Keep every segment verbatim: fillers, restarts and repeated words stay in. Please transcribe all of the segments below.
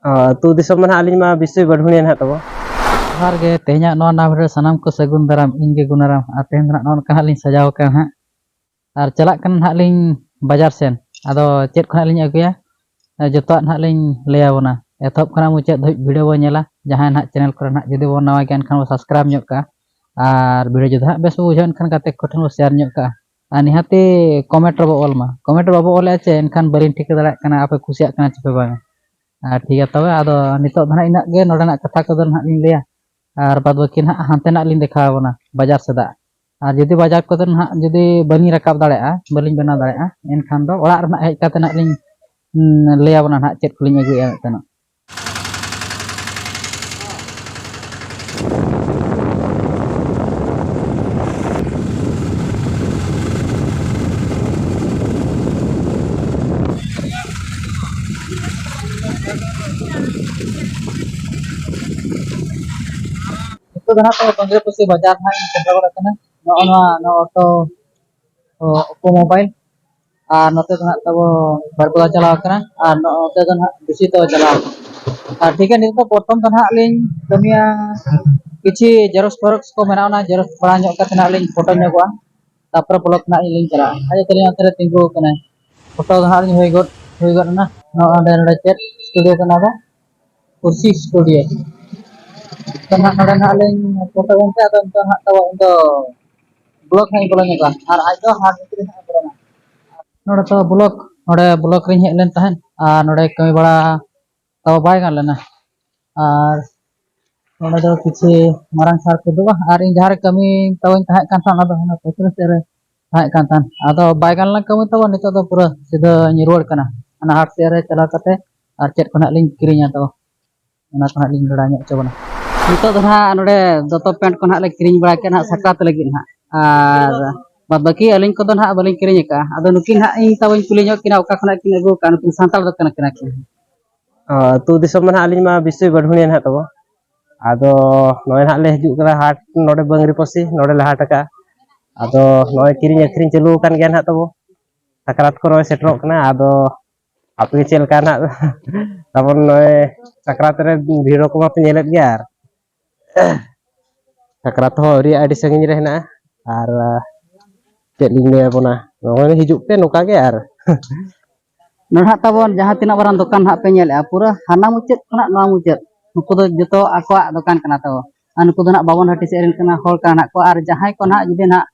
ᱟᱹᱛᱩ ᱫᱤᱥᱚᱢ ᱢᱟ ᱱᱟᱦᱟᱜ ᱟᱹᱞᱤᱧ ᱢᱟ ᱵᱤᱥᱩᱭ ᱵᱟᱰᱷᱩᱱᱤᱭᱟ ᱱᱟᱦᱟᱜ ᱛᱟᱵᱚ᱾ ᱡᱚᱦᱟᱨ ᱜᱮ, ᱛᱮᱦᱮᱧᱟᱜ ᱱᱚᱣᱟ ᱱᱟᱣᱟ video ᱨᱮ ᱥᱟᱱᱟᱢ ᱠᱚ ᱥᱟᱹᱜᱩᱱ ᱫᱟᱨᱟᱢ᱾ ᱤᱧ ᱜᱮ ᱜᱩᱱᱟᱨᱟᱢ, ᱟᱨ ᱛᱮᱦᱮᱧ ᱫᱚ ᱱᱟᱦᱟᱜ ᱱᱚᱜᱼᱚ ᱱᱚᱝᱠᱟ ᱦᱟᱸᱜ ᱞᱤᱧ ᱥᱟᱡᱟᱣ ᱟᱠᱟᱱᱟ ᱦᱟᱸᱜ᱾ ᱟᱨ ᱪᱟᱞᱟᱜ ᱠᱟᱱᱟ ᱱᱟᱦᱟᱜ ᱞᱤᱧ ᱵᱟᱡᱟᱨ ᱥᱮᱱ, ᱟᱫᱚ ᱪᱮᱫ ᱠᱚ ᱱᱟᱦᱟᱜ ᱞᱤᱧ ᱟᱹᱜᱩᱭᱟ, ᱡᱚᱛᱚᱣᱟᱜ ᱱᱟᱦᱟᱜ ᱞᱤᱧ ᱞᱟᱹᱭ ᱟᱵᱚᱱᱟ᱾ ᱮᱛᱚᱦᱚᱵ ᱠᱷᱚᱱᱟᱜ ᱢᱩᱪᱟᱹᱫ ᱫᱷᱟᱹᱵᱤᱡ video ᱵᱚᱱ ᱧᱮᱞᱟ᱾ ᱡᱟᱦᱟᱸᱭ ᱱᱟᱦᱟᱜ channel ᱠᱚᱨᱮ ᱱᱟᱦᱟᱜ ᱡᱩᱫᱤ ᱵᱚᱱ ᱱᱟᱣᱟ ᱜᱮᱭᱟ, ᱮᱱᱠᱷᱟᱱ ᱵᱚᱱ subscribe ᱧᱚᱜ ᱠᱟᱜᱼᱟ, ᱟᱨ video ᱡᱩᱫᱤ ᱱᱟᱦᱟᱜ ᱵᱮᱥ ᱵᱚ ᱵᱩᱡᱷᱟᱹᱣ ᱮᱱᱠᱷᱟᱱ ᱜᱟᱛᱮ ᱠᱚ ᱴᱷᱮᱱ ᱵᱚ share ᱧᱚᱜ ᱠᱟᱜᱼᱟ᱾ ᱟᱨ ᱱᱤᱦᱟᱹᱛᱤ comment ᱨᱮᱵᱚ ᱚᱞ ᱢᱟ᱾ Comment ᱨᱮ ᱵᱟᱵᱚ ᱚᱞᱮᱜᱼᱟ ᱪᱮ, ᱮᱱᱠᱷᱟᱱ ᱵᱟᱹᱞᱤᱧ ᱴᱷᱤᱠᱟᱹ ᱫᱟᱲᱮᱭᱟᱜ ᱠᱟᱱᱟ ᱟᱯᱮ ᱠᱩᱥᱤᱭᱟᱜ ᱠᱟᱱᱟ ᱪᱮ ᱯᱮ ᱵᱟᱝᱟ᱾ ᱟᱨ ᱴᱷᱤᱠ ᱜᱮᱭᱟ, ᱛᱚᱵᱮ ᱟᱫᱚ ᱱᱤᱛᱚᱜ ᱫᱚ ᱱᱟᱦᱟᱜ ᱤᱱᱟᱹᱜ ᱜᱮ ᱱᱚᱰᱮᱱᱟᱜ ᱠᱟᱛᱷᱟ ᱠᱚᱫᱚ ᱱᱟᱦᱟᱜ ᱞᱤᱧ ᱞᱟᱹᱭᱟ, ᱟᱨ ᱵᱟᱫ ᱵᱟᱹᱠᱤ ᱱᱟᱦᱟᱜ ᱦᱟᱱᱛᱮᱱᱟᱜ ᱞᱤᱧ ᱫᱮᱠᱷᱟᱣ ᱟᱵᱚᱱᱟ ᱵᱟᱡᱟᱨ ᱥᱮᱫᱟᱜ᱾ ᱟᱨ ᱡᱩᱫᱤ ᱵᱟᱡᱟᱨ ᱠᱚᱫᱚ ᱱᱟᱦᱟᱜ ᱡᱩᱫᱤ ᱵᱟᱹᱞᱤᱧ ᱨᱟᱠᱟᱵ ᱫᱟᱲᱮᱭᱟᱜᱼᱟ, ᱵᱟᱹᱞᱤᱧ ᱵᱮᱱᱟᱣ ᱫᱟᱲᱮᱭᱟᱜᱼᱟ, ᱮᱱᱠᱷᱟᱱ ᱫᱚ ᱚᱲᱟᱜ ᱨᱮ ᱱᱟᱦᱟᱜ ᱦᱮᱡ ᱠᱟᱛᱮ ᱱᱟᱦᱟᱜ ᱞᱤᱧ, ᱩᱸ, ᱞᱟᱹᱭ ᱟᱵᱚᱱᱟ ᱱᱟᱦᱟᱜ ᱪᱮᱫ ᱠᱚᱞᱤᱧ ᱟᱹᱜᱩᱭᱮᱫᱼᱟ ᱢᱮᱱᱛᱮ ᱱᱟᱦᱟᱜ᱾ ᱱᱤᱛᱚᱜ ᱫᱚ ᱱᱟᱦᱟᱜ ᱛᱚ ᱵᱟᱝᱜᱽᱨᱤᱯᱚᱥᱤ ᱵᱟᱡᱟᱨ ᱱᱟᱦᱟᱜ ᱤᱧ ᱥᱮᱴᱮᱨ ᱜᱚᱫ ᱟᱠᱟᱱᱟ᱾ ᱱᱚᱜᱼᱚ ᱱᱚᱣᱟ, ᱱᱚᱣᱟ auto, ᱚ, Oppo mobile᱾ ᱟᱨ ᱱᱚᱛᱮ ᱫᱚ ᱱᱟᱦᱟᱜ ᱛᱟᱵᱚ ᱵᱟᱨᱯᱟᱫᱟ ᱪᱟᱞᱟᱣ ᱟᱠᱟᱱᱟ᱾ ᱟᱨ ᱱᱚᱛᱮ ᱫᱚ ᱱᱟᱦᱟᱜ ᱵᱮᱥᱤ ᱛᱚ ᱪᱟᱞᱟᱣ ᱟᱠᱟᱱᱟ᱾ ᱟᱨ ᱴᱷᱤᱠ ᱜᱮᱭᱟ, ᱱᱤᱛᱚᱜ ᱫᱚ ᱯᱨᱚᱛᱷᱚᱢ ᱫᱚ ᱱᱟᱦᱟᱜ ᱞᱤᱧ ᱠᱟᱹᱢᱤᱭᱟ, ᱠᱤᱪᱷᱤ ᱡᱮᱨᱚᱠᱥ ᱯᱷᱮᱨᱚᱠᱥ ᱠᱚ ᱢᱮᱱᱟᱜᱼᱟ, ᱚᱱᱟ ᱡᱮᱨᱚᱠᱥ ᱵᱟᱲᱟ ᱧᱚᱜ ᱠᱟᱛᱮ ᱱᱟᱦᱟᱜ ᱞᱤᱧ ᱯᱷᱳᱴᱳ ᱧᱚᱜᱚᱜᱼᱟ᱾ ᱛᱟᱨᱯᱚᱨᱮ block ᱱᱟᱦᱟᱜ ᱞᱤᱧ ᱪᱟᱞᱟᱜᱼᱟ᱾ ᱟᱡ ᱛᱟᱹᱞᱤᱧ ᱚᱱᱛᱮ ᱨᱮ ᱛᱤᱸᱜᱩ ᱟᱠᱟᱱᱟᱭ, ᱯᱷᱳᱴᱳ ᱫᱚ ᱱᱟᱦᱟᱜ ᱞᱤᱧ ᱦᱩᱭ ᱜᱚᱫ, ᱦᱩᱭ ᱜᱚᱫ ᱮᱱᱟ᱾ ᱱᱚᱜᱼᱚ ᱱᱚᱰᱮ, ᱱᱚᱰᱮ ᱪᱮᱫ studio ᱠᱟᱱᱟ ᱫᱚ? ᱠᱩᱥᱤ studio᱾ ᱛᱚ ᱱᱟᱦᱟᱜ ᱱᱚᱰᱮ ᱱᱟᱦᱟᱜ ᱞᱤᱧ ᱯᱷᱳᱴᱳ ᱮᱱᱛᱮ, ᱟᱫᱚ ᱱᱤᱛᱚᱜ ᱱᱟᱦᱟᱜ ᱛᱟᱵᱚ ᱤᱧ ᱫᱚ block ᱱᱟᱦᱟᱜ ᱤᱧ ᱵᱚᱞᱚ ᱧᱚᱜᱚᱜᱼᱟ, ᱟᱨ ᱟᱡ ᱫᱚ ᱦᱟᱴ ᱵᱷᱤᱛᱨᱤ ᱱᱟᱦᱟᱜ ᱵᱚᱞᱚᱱᱟ᱾ ᱱᱚᱰᱮ ᱛᱚ block, ᱱᱚᱰᱮ block ᱨᱤᱧ ᱦᱮᱡ ᱞᱮᱱ ᱛᱟᱦᱮᱸᱫ, ᱟᱨ ᱱᱚᱰᱮ ᱠᱟᱹᱢᱤ ᱵᱟᱲᱟ ᱛᱟᱵᱚ ᱵᱟᱭ ᱜᱟᱱ ᱞᱮᱱᱟ᱾ ᱟᱨ ᱱᱚᱰᱮ ᱫᱚ ᱠᱤᱪᱷᱩ ᱢᱟᱨᱟᱝ ᱥᱟᱨ ᱠᱚ ᱫᱩᱲᱩᱵᱟ, ᱟᱨ ᱤᱧ ᱡᱟᱦᱟᱸ ᱨᱮ ᱠᱟᱹᱢᱤ ᱛᱟᱵᱚᱧ ᱛᱟᱦᱮᱸ ᱠᱟᱱ ᱛᱟᱦᱮᱸᱫ, ᱚᱱᱟ ᱫᱚ ᱦᱟᱱᱟ ᱯᱟᱹᱪᱷᱞᱟᱹ ᱥᱮᱫ ᱨᱮ ᱛᱟᱦᱮᱸ ᱠᱟᱱ ᱛᱟᱦᱮᱸᱫ᱾ ᱟᱫᱚ ᱵᱟᱭ ᱜᱟᱱ ᱞᱮᱱᱟ ᱠᱟᱹᱢᱤ ᱛᱟᱵᱚ, ᱱᱤᱛᱚᱜ ᱫᱚ ᱯᱩᱨᱟᱹ ᱥᱤᱫᱷᱟᱹᱧ ᱨᱩᱣᱟᱹᱲ ᱠᱟᱱᱟ᱾ ᱚᱱᱟ ᱦᱟᱴ ᱥᱮᱫ ᱨᱮ ᱪᱟᱞᱟᱣ ᱠᱟᱛᱮ ᱟᱨ ᱪᱮᱫ ᱠᱚ ᱱᱟᱦᱟᱜ ᱞᱤᱧ ᱠᱤᱨᱤᱧᱟ, ᱛᱚ ᱚᱱᱟ ᱠᱚ ᱱᱟᱦᱟᱜ ᱞᱤᱧ ᱵᱟᱲᱟᱭ ᱧᱚᱜ ᱦᱚᱪᱚ ᱵᱚᱱᱟ᱾ ᱱᱤᱛᱚᱜ ᱫᱚ ᱱᱟᱦᱟᱜ ᱱᱚᱰᱮ ᱫᱚᱛᱚ ᱯᱮᱱᱴ ᱠᱚ ᱱᱟᱦᱟᱜ ᱞᱮ ᱠᱤᱨᱤᱧ ᱵᱟᱲᱟ ᱠᱮᱫ ᱱᱟᱦᱟᱜ ᱥᱟᱠᱨᱟᱛ ᱞᱟᱹᱜᱤᱫ ᱱᱟᱦᱟᱜ, ᱟᱨ ᱵᱟᱫ ᱵᱟᱹᱠᱤ ᱟᱹᱞᱤᱧ ᱠᱚᱫᱚ ᱱᱟᱦᱟᱜ ᱵᱟᱹᱞᱤᱧ ᱠᱤᱨᱤᱧ ᱟᱠᱟᱫᱼᱟ᱾ ᱟᱫᱚ ᱱᱩᱠᱤᱱ ᱱᱟᱦᱟᱜ ᱤᱧ ᱛᱟᱵᱚᱧ ᱠᱩᱞᱤ ᱧᱚᱜ ᱠᱤᱱᱟ ᱚᱠᱟ ᱠᱷᱚᱱᱟᱜ ᱠᱤᱱ ᱟᱹᱜᱩ ᱟᱠᱟᱫᱼᱟ, ᱱᱩᱠᱤᱱ ᱥᱟᱱᱛᱟᱲ ᱫᱚ ᱠᱟᱱᱟ ᱠᱤᱱᱟ ᱠᱤᱱ᱾ ᱚ, ᱟᱹᱛᱩ ᱫᱤᱥᱚᱢ ᱢᱟ ᱱᱟᱦᱟᱜ ᱟᱹᱞᱤᱧ ᱢᱟ ᱵᱤᱥᱩᱭ ᱵᱟᱰᱷᱩᱱᱤᱭᱟ ᱱᱟᱦᱟᱜ ᱛᱟᱵᱚ᱾ ᱟᱫᱚ ᱱᱚᱜᱼᱚᱭ ᱱᱟᱦᱟᱜ ᱞᱮ ᱦᱤᱡᱩᱜ ᱠᱟᱱᱟ ᱦᱟᱴ, ᱱᱚᱰᱮ ᱵᱟᱝᱨᱤᱯᱚᱥᱤ, ᱱᱚᱰᱮ ᱞᱮ ᱦᱟᱴ ᱟᱠᱟᱜᱼᱟ᱾ ᱟᱫᱚ ᱱᱚᱜᱼᱚᱭ ᱠᱤᱨᱤᱧ ᱟᱹᱠᱷᱨᱤᱧ ᱪᱟᱹᱞᱩ ᱟᱠᱟᱱ ᱜᱮᱭᱟ ᱱᱟᱦᱟᱜ ᱛᱟᱵᱚ᱾ ᱥᱟᱠᱨᱟᱛ ᱠᱚ ᱱᱚᱜᱼᱚᱭ ᱥᱮᱴᱮᱨᱚᱜ ᱠᱟᱱᱟ, ᱟᱫᱚ ᱟᱯᱮ ᱜᱮ ᱪᱮᱫ ᱞᱮᱠᱟ ᱱᱟᱦᱟᱜ ᱛᱟᱵᱚᱱ ᱱᱚᱜᱼᱚᱭ ᱥᱟᱠᱨᱟᱛ ᱨᱮ ᱵᱷᱤᱲ ᱠᱚ ᱢᱟᱯᱮ ᱧᱮᱞᱮᱫ ᱜᱮᱭᱟ, ᱟᱨ ᱥᱟᱠᱨᱟᱛ ᱦᱚᱸ ᱟᱹᱣᱨᱤ ᱟᱹᱰᱤ ᱥᱟᱺᱜᱤᱧ ᱨᱮ ᱦᱮᱱᱟᱜᱼᱟ᱾ ᱟᱨ ᱟᱸ, ᱪᱮᱫ ᱞᱤᱧ ᱞᱟᱹᱭᱟᱵᱚᱱᱟ, ᱱᱚᱜᱼᱚᱭ ᱦᱤᱡᱩᱜ ᱯᱮ ᱱᱚᱝᱠᱟ ᱜᱮ᱾ ᱟᱨ ᱱᱚᱰᱮ ᱦᱟᱸᱜ ᱛᱟᱵᱚᱱ ᱡᱟᱦᱟᱸ ᱛᱤᱱᱟᱹᱜ ᱢᱟᱨᱟᱝ ᱫᱚᱠᱟᱱ ᱦᱟᱸᱜ ᱯᱮ ᱧᱮᱞᱮᱫᱼᱟ, ᱯᱩᱨᱟᱹ ᱦᱟᱱᱟ ᱢᱩᱪᱟᱹᱫ ᱠᱷᱚᱱᱟᱜ ᱱᱚᱣᱟ ᱢᱩᱪᱟᱹᱫ, ᱱᱩᱠᱩ ᱫᱚ ᱡᱚᱛᱚ ᱟᱠᱚᱣᱟᱜ ᱫᱚᱠᱟᱱ ᱠᱟᱱᱟ ᱛᱟᱵᱚ᱾ ᱟᱨ ᱱᱩᱠᱩ ᱫᱚ ᱱᱟᱜ ᱵᱟᱵᱚᱱ ᱦᱟᱹᱴᱤ ᱥᱮᱫ ᱨᱮᱱ ᱠᱟᱱᱟ, ᱦᱚᱲ ᱠᱟᱱᱟ ᱱᱟᱜ ᱠᱚ᱾ ᱟᱨ ᱡᱟᱦᱟᱸᱭ ᱠᱚ ᱱᱟᱜ ᱡᱩᱫᱤ ᱱᱟᱜ,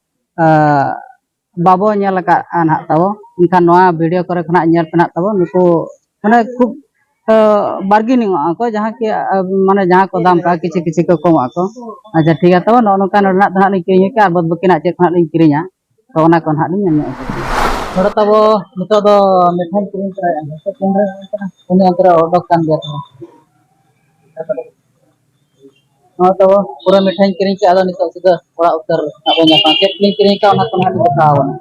ᱟᱸ, ᱵᱟᱵᱚ ᱧᱮᱞ ᱟᱠᱟᱫᱼᱟ ᱱᱟᱜ ᱛᱟᱵᱚ, ᱮᱱᱠᱷᱟᱱ ᱱᱚᱣᱟ ᱵᱷᱤᱰᱤᱭᱳ ᱠᱚᱨᱮ ᱠᱷᱚᱱᱟᱜ ᱧᱮᱞ ᱯᱮ ᱱᱟᱜ ᱛᱟᱵᱚ᱾ ᱱᱩᱠᱩ ᱢᱟᱱᱮ ᱠᱷᱩᱵ, ᱟᱸ, ᱵᱟᱨᱜᱮᱱᱤᱝ ᱚᱜᱼᱟ ᱠᱚ, ᱡᱟᱦᱟᱸ ᱠᱤ, ᱟᱸ, ᱢᱟᱱᱮ ᱡᱟᱦᱟᱸ ᱠᱚ ᱫᱟᱢ ᱠᱟᱜᱼᱟ, ᱠᱤᱪᱷᱩ ᱠᱤᱪᱷᱩ ᱠᱚ ᱠᱚᱢᱚᱜ ᱟᱠᱚ᱾ ᱟᱪᱪᱷᱟ, ᱴᱷᱤᱠ ᱜᱮᱭᱟ, ᱛᱟᱵᱚ ᱱᱚᱜᱼᱚ ᱱᱚᱝᱠᱟ ᱱᱚᱰᱮᱱᱟᱜ ᱫᱚ ᱱᱟᱜ ᱞᱤᱧ ᱠᱤᱨᱤᱧ ᱟᱠᱟᱫᱼᱟ, ᱟᱨ ᱵᱟᱫ ᱵᱟᱹᱠᱤ ᱱᱟᱜ ᱪᱮᱫ ᱠᱷᱚᱱᱟᱜ ᱞᱤᱧ ᱠᱤᱨᱤᱧᱟ, ᱛᱚ ᱚᱱᱟ ᱠᱚ ᱱᱟᱜ ᱞᱤᱧ ᱧᱮᱞ ᱧᱚᱜ ᱟᱠᱟᱫᱟ᱾ ᱱᱚᱰᱮ ᱛᱟᱵᱚ ᱱᱤᱛᱚᱜ ᱫᱚ ᱢᱤᱴᱷᱟᱭ ᱠᱤᱨᱤᱧ ᱛᱚᱨᱟᱭᱟ, ᱦᱮᱸᱥᱮ? ᱛᱤᱱ ᱨᱮ ᱩᱱᱤ ᱚᱱᱛᱮ ᱨᱮ ᱚᱰᱚᱠ ᱠᱟᱱ ᱜᱮᱭᱟ ᱛᱚ᱾ ᱱᱚᱣᱟ ᱛᱟᱵᱚ ᱯᱩᱨᱟᱹ ᱢᱤᱴᱷᱟᱧ ᱠᱤᱨᱤᱧ ᱠᱮᱜᱼᱟ, ᱟᱫᱚ ᱱᱤᱛᱚᱜ ᱥᱤᱫᱷᱟᱹ ᱚᱲᱟᱜ ᱩᱛᱟᱹᱨ ᱱᱟᱜ ᱵᱚᱱ ᱧᱟᱯᱟᱢᱟ᱾ ᱪᱮᱫ ᱠᱚᱞᱤᱧ ᱠᱤᱨᱤᱧ ᱠᱟᱜᱼᱟ, ᱚᱱᱟ ᱠᱚ ᱱᱟᱜ ᱞᱤᱧ ᱫᱮᱠᱷᱟᱣ ᱟᱵᱚᱱᱟ᱾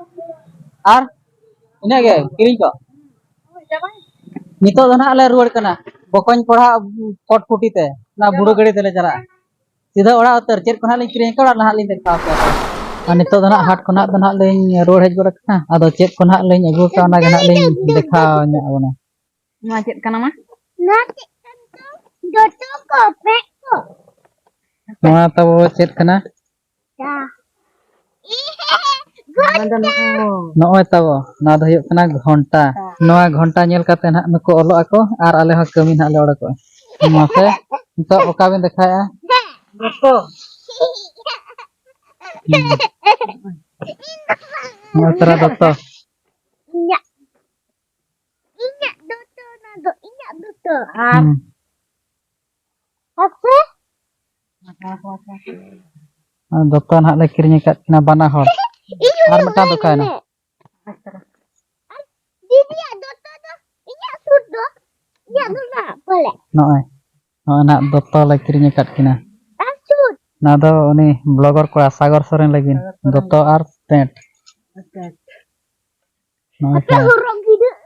ᱟᱨ ᱤᱱᱟᱹᱜ ᱜᱮ ᱠᱤᱨᱤᱧ ᱠᱚ᱾ ᱱᱤᱛᱚᱜ ᱫᱚ ᱱᱟᱜ ᱞᱮ ᱨᱩᱣᱟᱹᱲ ᱠᱟᱱᱟ ᱵᱚᱠᱚᱧ ᱯᱟᱲᱦᱟᱜ ᱠᱚᱴᱯᱩᱴᱤ ᱛᱮ, ᱚᱱᱟ ᱵᱩᱲᱟᱹ ᱜᱟᱹᱰᱤ ᱛᱮᱞᱮ ᱪᱟᱞᱟᱜᱼᱟ᱾ ᱥᱤᱫᱷᱟᱹ ᱚᱲᱟᱜ ᱩᱛᱟᱹᱨ᱾ ᱪᱮᱫ ᱠᱚ ᱱᱟᱜ ᱞᱤᱧ ᱠᱤᱨᱤᱧ ᱟᱠᱟᱫ, ᱚᱲᱟᱜ ᱱᱟᱦᱟᱜ ᱞᱤᱧ ᱫᱮᱠᱷᱟᱣ ᱟᱯᱮᱭᱟ᱾ ᱟᱨ ᱱᱤᱛᱚᱜ ᱫᱚ ᱱᱟᱜ ᱦᱟᱴ ᱠᱷᱚᱱᱟᱜ ᱫᱚ ᱱᱟᱜ ᱞᱤᱧ ᱨᱩᱣᱟᱹᱲ ᱦᱮᱡ ᱜᱚᱫ ᱟᱠᱟᱱᱟ᱾ ᱟᱫᱚ ᱪᱮᱫ ᱠᱚ ᱱᱟᱜ ᱞᱤᱧ ᱟᱹᱜᱩ ᱟᱠᱟᱫ, ᱚᱱᱟ ᱜᱮ ᱱᱟᱜ ᱞᱤᱧ ᱫᱮᱠᱷᱟᱣ ᱧᱚᱜ ᱟᱵᱚᱱᱟ᱾ ᱱᱚᱣᱟ ᱪᱮᱫ ᱠᱟᱱᱟ, ᱢᱟ? ᱱᱚᱣᱟ ᱪᱮᱫ ᱠᱟᱱ ᱪᱚ? ᱡᱚᱛᱚ ᱠᱚ ᱯᱮ ᱠᱚ᱾ ᱱᱚᱣᱟ ᱛᱟᱵᱚ ᱪᱮᱫ ᱠᱟᱱᱟ? ᱪᱟ᱾ ᱱᱚᱣᱟ ᱫᱚ ᱱᱚᱜᱼᱚᱭ᱾ ᱱᱚᱜᱼᱚᱭ ᱛᱟᱵᱚ, ᱱᱚᱣᱟ ᱫᱚ ᱦᱩᱭᱩᱜ ᱠᱟᱱᱟ ᱜᱷᱚᱱᱴᱟ᱾ ᱦᱮᱸ᱾ ᱱᱚᱣᱟ ᱜᱷᱚᱱᱴᱟ ᱧᱮᱞ ᱠᱟᱛᱮ ᱱᱟᱦᱟᱜ ᱱᱩᱠᱩ ᱚᱞᱚᱜ ᱟᱠᱚ ᱟᱨ ᱟᱞᱮ ᱦᱚᱸ ᱠᱟᱹᱢᱤ ᱱᱟᱦᱟᱜ ᱞᱮ ᱚᱰᱚᱠᱚᱜᱼᱟ᱾ ᱢᱟᱥᱮ, ᱱᱤᱛᱚᱜ ᱚᱠᱟ ᱵᱮᱱ ᱫᱮᱠᱷᱟᱣᱮᱫᱼᱟ? ᱫᱚᱛᱚ᱾ ᱦᱩᱸ᱾ ᱱᱚᱜᱼᱚᱭ ᱛᱟᱨᱟ ᱫᱚᱛᱚ᱾ ᱤᱧᱟᱹᱜ, ᱤᱧᱟᱹᱜ ᱫᱚᱛᱚ, ᱚᱱᱟ ᱫᱚ ᱤᱧᱟᱹᱜ ᱫᱚᱛᱚ᱾ ᱟᱨ ᱦᱩᱸ᱾ ᱟᱯᱮ? ᱟᱨ ᱫᱚᱛᱚ ᱱᱟᱦᱟᱜ ᱞᱮ ᱠᱤᱨᱤᱧ ᱟᱠᱟᱫ ᱠᱤᱱᱟ ᱵᱟᱱᱟ ᱦᱚᱲ᱾ ᱤᱧ ᱟᱨ ᱦᱚᱸ ᱢᱤᱫᱴᱟᱝ ᱫᱚᱠᱟᱭᱮᱱᱟ᱾ ᱤᱧ ᱦᱚᱸ᱾ ᱟᱨ ᱫᱤᱫᱤᱭᱟᱜ ᱫᱚᱛᱚ ᱫᱚ ᱤᱧᱟᱹᱜ ᱥᱩᱴ ᱫᱚ, ᱤᱧᱟᱹᱜ ᱫᱚ ᱱᱟᱜ ᱯᱟᱞᱮ᱾ ᱱᱚᱜᱼᱚᱭ, ᱱᱚᱜᱼᱚᱭ ᱱᱟᱦᱟᱜ ᱫᱚᱛᱚ ᱞᱮ ᱠᱤᱨᱤᱧ ᱟᱠᱟᱫ ᱠᱤᱱᱟ᱾ ᱟᱨ ᱥᱩᱴ᱾ ᱱᱚᱣᱟ ᱫᱚ ᱩᱱᱤ ᱵᱞᱚᱜᱟᱨ ᱠᱚᱲᱟ ᱥᱟᱜᱚᱨ ᱥᱚᱨᱮᱱ ᱞᱟᱹᱜᱤᱫ ᱥᱟᱜᱚᱨ ᱥᱚᱨᱮᱱ᱾ ᱫᱚᱛᱚ ᱟᱨ ᱯᱮᱱᱴ᱾ ᱟᱪᱪᱷᱟ, ᱟᱪᱪᱷᱟ᱾ ᱱᱚᱜᱼᱚᱭ ᱟᱯᱮ ᱛᱚ᱾ ᱦᱚᱨᱚᱜ ᱜᱤᱰᱟᱹᱜ᱾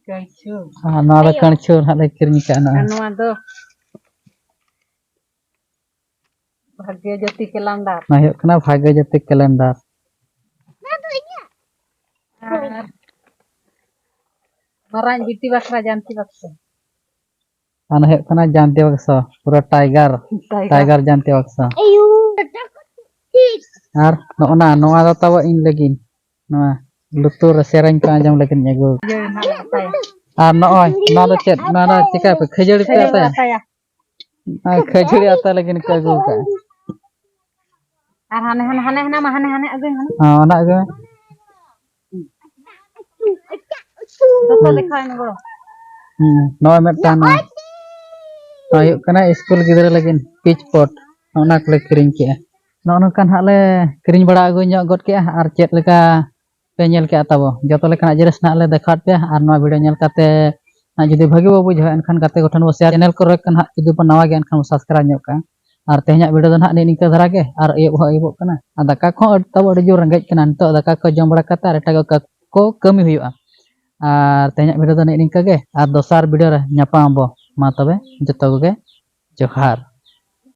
ᱠᱟᱹᱲᱪᱩ᱾ ᱟᱨ ᱱᱚᱣᱟ ᱫᱚ ᱟᱭᱳ᱾ ᱠᱟᱹᱲᱪᱩ ᱱᱟᱦᱟᱜ ᱞᱮ ᱠᱤᱨᱤᱧ ᱟᱠᱟᱫᱼᱟ ᱱᱚᱜᱼᱚᱭ᱾ ᱟᱨ ᱱᱚᱣᱟ ᱫᱚ ᱵᱷᱟᱜᱽᱭᱚ ᱡᱳᱛᱤ ᱠᱮᱞᱮᱱᱰᱟᱨ᱾ ᱱᱚᱣᱟ ᱦᱩᱭᱩᱜ ᱠᱟᱱᱟ ᱵᱷᱟᱜᱽᱭᱚ ᱡᱳᱛᱤ ᱠᱮᱞᱮᱱᱰᱟᱨ᱾ ᱱᱚᱣᱟ ᱫᱚ ᱤᱧᱟᱹᱜ᱾ ᱟᱨ ᱢᱟᱨᱟᱝ ᱵᱤᱴᱤ ᱵᱟᱠᱷᱨᱟ ᱡᱟᱱᱛᱤ ᱵᱟᱠᱥᱚ᱾ ᱚᱱᱟ ᱦᱩᱭᱩᱜ ᱠᱟᱱᱟ ᱡᱟᱱᱛᱤ ᱵᱟᱠᱥᱚ, ᱯᱩᱨᱟᱹ ᱴᱟᱭᱜᱟᱨ᱾ ᱴᱟᱭᱜᱟᱨ᱾ ᱴᱟᱭᱜᱟᱨ ᱡᱟᱱᱛᱤ ᱵᱟᱠᱥᱚ᱾ ᱟᱨ ᱱᱚᱜᱼᱚ ᱱᱟ, ᱱᱚᱣᱟ ᱫᱚ ᱛᱟᱵᱚ ᱤᱧ ᱞᱟᱹᱜᱤᱫ, ᱱᱚᱣᱟ ᱞᱩᱛᱩᱨ ᱨᱮ ᱥᱮᱨᱮᱧ ᱠᱚ ᱟᱸᱡᱚᱢ ᱞᱟᱹᱜᱤᱫ ᱤᱧ ᱟᱹᱜᱩ ᱟᱠᱟᱫᱟ᱾ ᱤᱭᱟᱹ ᱨᱮᱱᱟᱜ ᱵᱟᱛᱟᱭᱟ᱾ ᱟᱨ ᱱᱚᱜᱼᱚᱭ ᱱᱚᱣᱟ ᱫᱚ ᱪᱮᱫ? ᱱᱚᱣᱟ ᱫᱚ ᱪᱤᱠᱟᱹ ᱯᱮ? ᱠᱷᱟᱹᱡᱟᱹᱲᱤ ᱯᱮ ᱠᱷᱟᱹᱡᱟᱹᱲᱤ ᱟᱛᱟᱭᱟ? ᱟᱛᱟᱭᱟ᱾ ᱟᱨ ᱠᱷᱟᱹᱡᱟᱹᱲᱤ ᱟᱛᱟ ᱞᱟᱹᱜᱤᱫ ᱠᱚ ᱟᱹᱜᱩ ᱟᱠᱟᱫᱼᱟ᱾ ᱟᱨ ᱦᱟᱱᱮ, ᱦᱟᱱᱮ, ᱦᱟᱱᱮ, ᱦᱟᱱᱟ ᱢᱟ, ᱦᱟᱱᱮ, ᱦᱟᱱᱮ ᱟᱹᱜᱩᱭ ᱢᱮ, ᱦᱟᱱᱮ᱾ ᱦᱮᱸ, ᱚᱱᱟ ᱟᱹᱜᱩᱭ ᱢᱮ᱾ ᱡᱚᱛᱚ ᱞᱮᱠᱷᱟ ᱢᱮ ᱜᱚᱲᱚ᱾ ᱦᱩᱸ, ᱱᱚᱜᱼᱚᱭ ᱢᱤᱫᱴᱟᱝ ᱱᱚᱣᱟ᱾ ᱱᱚᱣᱟ ᱦᱩᱭᱩᱜ ᱠᱟᱱᱟ ᱥᱠᱩᱞ ᱜᱤᱫᱽᱨᱟᱹ ᱞᱟᱹᱜᱤᱫ ᱯᱤᱪ ᱯᱚᱴ, ᱚᱱᱟ ᱠᱚᱞᱮ ᱠᱤᱨᱤᱧ ᱠᱮᱜᱼᱟ᱾ ᱱᱚᱜᱼᱚ ᱱᱚᱝᱠᱟ ᱱᱟᱦᱟᱜ ᱞᱮ ᱠᱤᱨᱤᱧ ᱵᱟᱲᱟ ᱟᱹᱜᱩ ᱧᱚᱜ ᱜᱚᱫ ᱠᱮᱜᱼᱟ, ᱟᱨ ᱪᱮᱫ ᱞᱮᱠᱟ ᱯᱮ ᱧᱮᱞ ᱠᱮᱜᱼᱟ ᱛᱟᱵᱚ, ᱡᱚᱛᱚ ᱞᱮᱠᱟᱱᱟᱜ ᱡᱤᱱᱤᱥ ᱱᱟᱦᱟᱜ ᱞᱮ ᱫᱮᱠᱷᱟᱣᱟᱫ ᱯᱮᱭᱟ᱾ ᱟᱨ ᱱᱚᱣᱟ ᱵᱷᱤᱰᱤᱭᱳ ᱧᱮᱞ ᱠᱟᱛᱮ ᱱᱟᱦᱟᱜ ᱡᱩᱫᱤ ᱵᱷᱟᱹᱜᱤ ᱵᱟᱵᱚ ᱵᱩᱡᱷᱟᱹᱣᱟ, ᱮᱱᱠᱷᱟᱱ ᱜᱟᱛᱮ ᱠᱚᱴᱷᱮᱱ ᱵᱚ ᱥᱮᱭᱟᱨ, ᱪᱮᱱᱮᱞ ᱠᱚᱨᱮ ᱠᱷᱚᱱ ᱱᱟᱦᱟᱜ ᱡᱩᱫᱤ ᱵᱚ ᱱᱟᱣᱟ ᱜᱮᱭᱟ, ᱮᱱᱠᱷᱟᱱ ᱵᱚ ᱥᱟᱵᱥᱠᱨᱟᱭᱤᱵᱽ ᱧᱚᱜ ᱠᱟᱜᱼᱟ᱾ ᱟᱨ ᱛᱮᱦᱮᱧᱟᱜ ᱵᱷᱤᱰᱤᱭᱳ ᱫᱚ ᱱᱟᱦᱟᱜ ᱱᱤᱭᱟᱹ ᱱᱤᱝᱠᱟᱹ ᱫᱷᱟᱨᱟ ᱜᱮ, ᱟᱨ ᱟᱹᱭᱩᱵ ᱦᱚᱸ ᱟᱹᱭᱩᱵᱚᱜ ᱠᱟᱱᱟ, ᱟᱨ ᱫᱟᱠᱟ ᱠᱚᱦᱚᱸ ᱟᱹᱰᱤ, ᱛᱟᱵᱚ ᱟᱹᱰᱤ ᱡᱳᱨ ᱨᱮᱸᱜᱮᱡ ᱠᱟᱱᱟ᱾ ᱱᱤᱛᱚᱜ ᱫᱟᱠᱟ ᱠᱚ ᱡᱚᱢ ᱵᱟᱲᱟ ᱠᱟᱛᱮ ᱟᱨ ᱮᱴᱟᱜᱟᱜ ᱠᱟ-, ᱠᱚ ᱠᱟᱹᱢᱤ ᱦᱩᱭᱩᱜᱼᱟ᱾ ᱟᱨ ᱛᱮᱦᱮᱧᱟᱜ ᱵᱷᱤᱰᱤᱭᱳ ᱫᱚ ᱱᱤᱭᱟᱹ ᱱᱤᱝᱠᱟᱹ ᱜᱮ, ᱟᱨ ᱫᱚᱥᱟᱨ ᱵᱷᱤᱰᱤᱭᱳ ᱨᱮ ᱧᱟᱯᱟᱢ ᱟᱵᱚ᱾ ᱢᱟ ᱛᱚᱵᱮ ᱡᱚᱛᱚ ᱠᱚᱜᱮ ᱡᱚᱦᱟᱨ᱾